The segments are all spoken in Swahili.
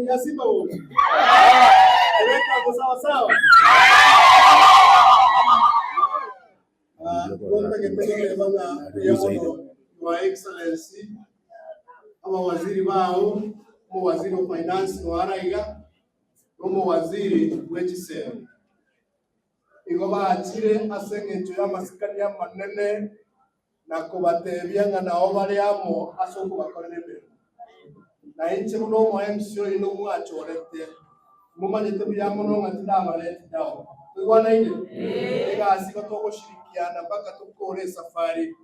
Ya Simba huyo. Weka hapo sawa sawa. Your Excellency abawaziri bawo, omuwaziri wa finance waraiga n'omuwaziri w'ekisero igo bachire ase eng'encho y'amasikani amanene na kobatebia ng'a nao bare amo ase okobakorera emeremo. Na inche buna omo MC oyo nomwachorete mumanyete buya mono ng'a tinabareti down. Tũigwanaine egasi igo togoshirikiana mpaka tukore esafari.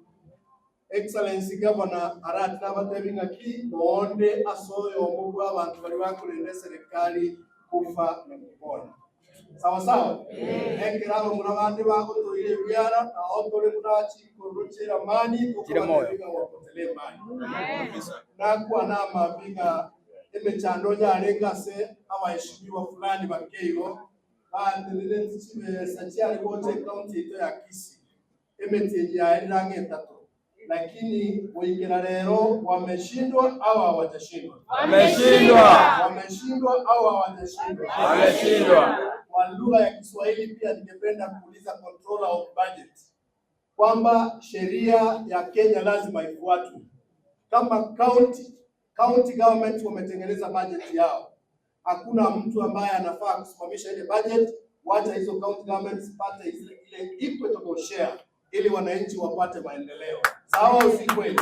Excellency Governor arati nabatebi ng'aki nonde ase oyomo bwa abantu bari bakorenda eserikali kufa na kupona. Sawa sawa? Ekero abamura bande bagotoire ebiara nao tore buna chikororo chi'eramani tukobatebi ng'a wapotelee mbali. Nakwana amambi ng'a emechando yarenge ase abaheshimiwa fulani bakeigo bateneneti chibesa chiare gocha ekaunti yaito ya Kisii emetienyi yaerire ang'e etato, lakini goikera rero wameshindwa au hawajashindwa? Wameshindwa. Wameshindwa au hawajashindwa? Wameshindwa. Kwa lugha ya Kiswahili pia ningependa kuuliza controller of budget kwamba sheria ya Kenya lazima ifuatwe. Kama county government wametengeneza budget yao, hakuna mtu ambaye anafaa kusimamisha ile budget. Wacha hizo county governments zipate ile equitable share ili wananchi wapate maendeleo. Sawa au si kweli?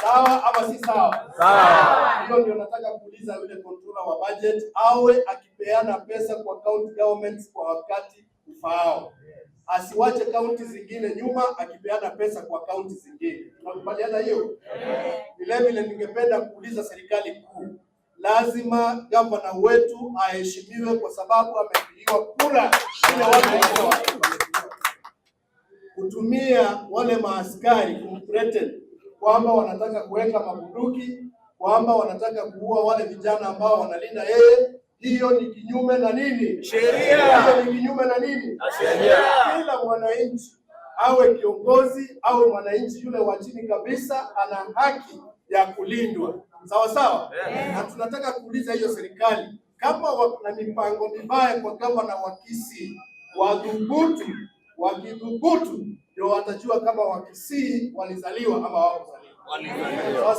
Sawa ama si sawa? Sawa. Hiyo ndio nataka kuuliza yule controller wa budget awe akipeana pesa kwa county governments kwa wakati ufaao, asiwache kaunti zingine nyuma akipeana pesa kwa kaunti zingine. Tunakubaliana hiyo? Vile vile ningependa kuuliza serikali kuu, lazima gavana wetu aheshimiwe kwa sababu amepigiwa kura ile watu walikuwa kutumia wale maaskari kumthreaten kwamba wanataka kuweka mabunduki, kwamba wanataka kuua wale vijana ambao wanalinda yeye. Hiyo ni kinyume na nini? Sheria. Hiyo ni kinyume na nini? Sheria. Kila mwananchi awe kiongozi awe mwananchi yule wa chini kabisa, ana haki ya kulindwa, sawa sawa. Na tunataka kuuliza hiyo serikali kama wana mipango mibaya kwa gavana wa Kisii, wadhubutu. Wakidhubutu ndio watajua kama Wakisii walizaliwa ama hawakuzaliwa. Sawa.